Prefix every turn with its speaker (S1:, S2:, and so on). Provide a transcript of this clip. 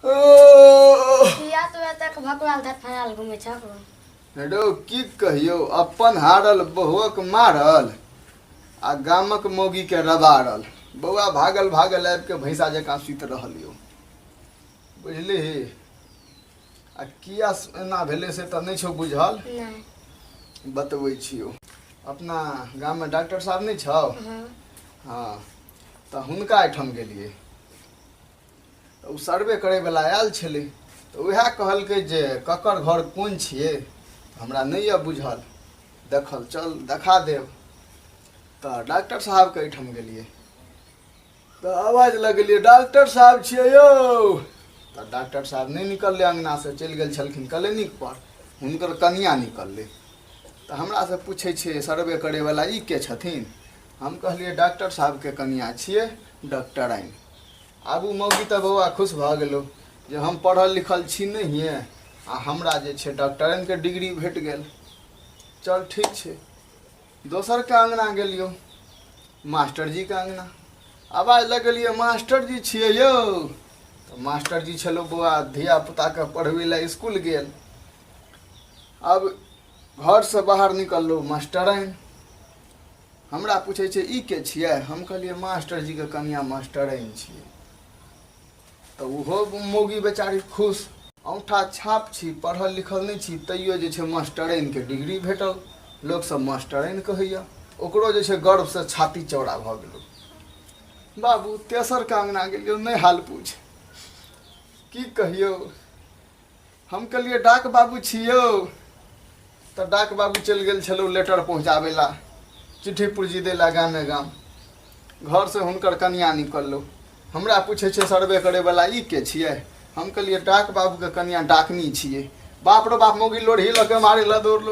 S1: किया तू एतेक भकुआल धड़फड़ायल घुमै छह?
S2: रौ, की कहियौ, अपन हारल बहुक मारल आ गामक मौगीके रबारल। बौआ भागल भागल आबि कऽ भैंसा जकाँ सुति रहल यौ, बुझलिही? आ किया एना भेलै से तऽ नहि छौ बुझल?
S1: नहि।
S2: बतबै छियौ। अपना गाममे डॉक्टर साहब नहि छौ?
S1: हाँ।
S2: हँ, तऽ हुनका एहिठाम गेलियै तऽ ओ सर्वे करैवला आयल छलै, तऽ उएह कहलकै जे ककर घर कोन छियै, हमरा नहि यऽ बुझल देखल, चल देखा देब। तऽ डॉक्टर साहबके एहिठाम गेलियै तऽ आवाज लगेलियै, डॉक्टर साहब छियै यौ? तऽ डॉक्टर साहब नहि निकललै अङ्गनासँ, चलि गेल छलखिन क्लिनिकपर। हुनकर कनिआँ निकललै तऽ हमरासँ पूछै छै सर्वे करैवला, ई के छथिन? हम कहलियै, डॉक्टर साहबके कनिआँ छियै, डॉक्टराइन। आब ओ मौगी तऽ बौआ खुश भऽ गेलौ जे हम पढ़ल लिखल छी नहिए आ हमरा जे छै डॉक्टराइनके डिग्री भेट गेल। चल ठीक छै। दोसरके अङ्गना गेलियौ, मास्टरजीके अङ्गना। आवाज लगेलियै, मास्टरजी छियै यौ? तऽ मास्टरजी छलौ बौआ धियापुताके पढ़बै लए इसकुल गेल। आब घरसँ बाहर निकललहुँ, मास्टराइन हमरा पूछै छै, ई के छियै? हम कहलियै, मास्टरजीके कनियाँ मास्टराइन छियै। तऽ ओहो मौगी बेचारी खुश, औँठा छाप छी, पढ़ल लिखल नहि छी, तैयो जे छै मास्टराइनके डिग्री भेटल, लोकसभ मास्टराइन कहैए। ओकरो जे छै गर्वसँ छाती चौड़ा भऽ गेलै। बाबू, तेसरके अङ्गना गेलियौ, नहि हाल पूछ, की कहियौ। हम कहलियै, डाक बाबू छियौ? तऽ डाक बाबू चलि गेल छलौ लेटर पहुँचाबै ला, चिट्ठी पुर्जी दै ला गामे गाम। घरसँ हुनकर कनियाँ निकललौ, हमरा पूछै छै सर्वे करैवला, ई के छियै? हम कहलियै, डाक बाबूके कनियाँ डाकनी छियै। बाप रो बाप, मौगी लोढ़ी लऽ के मारै लए दौड़।